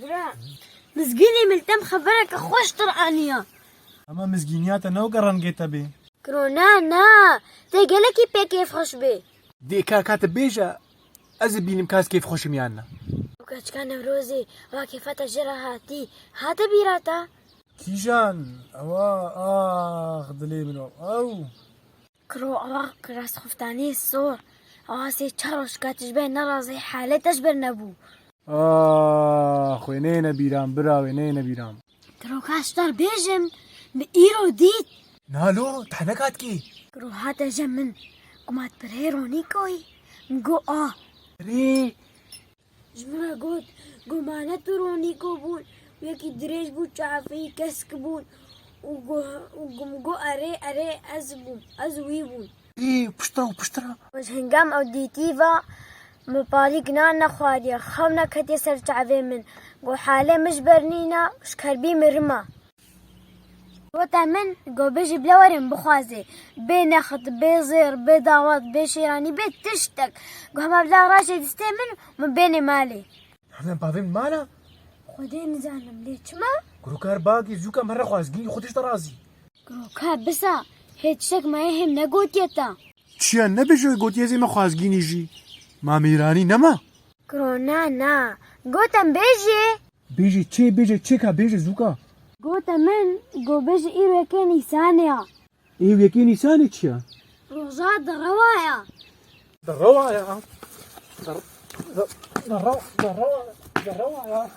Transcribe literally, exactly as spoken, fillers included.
Bira, mizgînê min li te xebereke xweştir aniya. Ama mizgîniya te ne weke rengê te bê. Kiro, na, na, te gelekî pê kêfxweş bê. Dê ka, ka te bêje, ez ê bînim ka ez kêfxweş im yan na. Ew keçika Newrozê, wa kêfa te jê re hatî, hate bîra te? Kîjan? Ewa, ax, dilê min o. Ew. Kiro, ewa rastxiftaniyê sor. Ewa sê çar roj ka tişbê nerazê, halê te ji ber nebû. Ah, xwê neyne bîran, bira wê neyne bîran. Kiro, ka ji te re bêjim, min îro dît. Nalo, te ne katkî? Kiro, hate je min. Ku ma dipirê Ronîkoyî, min got a. Rê. Ji min re got, got ma ne tu Ronîko bûn, yekî dirêj bû, çavê wî kesk bûn û got, û got, min got, erê, erê, ez bûm, ez wî bûm. Ê, piştre û piştre. Ji hingam ew dîtî ve, min palîk nan nexwariye, xew neketiye ser çavê min. Got, halê min ji ber nîne, ji kerbî mirime. Gote min, got, bijî bila werin bixwazê. Bê nexit, bê zêr, bê dawet, bê şêranî, bê tiştek. Got, hema bila raşê distê min, min bênê malê. Hemden bavê min mala? Xwedê nizanim lê çima? Kurokar bagî zûka min re xwazgînî xwe tişt razî. Kurokar bisa, hê tiştek me yê hêm negotiye te. Çiya nebêje gotiye zê me xwazgînî jî. Ma mêranî nema? Kuro na na. Gotem bêjê. Bêjê çê, bêjê çê ka, bêjê zûka. Gote min, go bêjê îro yekê Nîsanê ya. Ê, yekê Nîsanê çi ya? Roja derewa ya. Derewa ya. Der-, der-, derewa, derewa, derewa ya.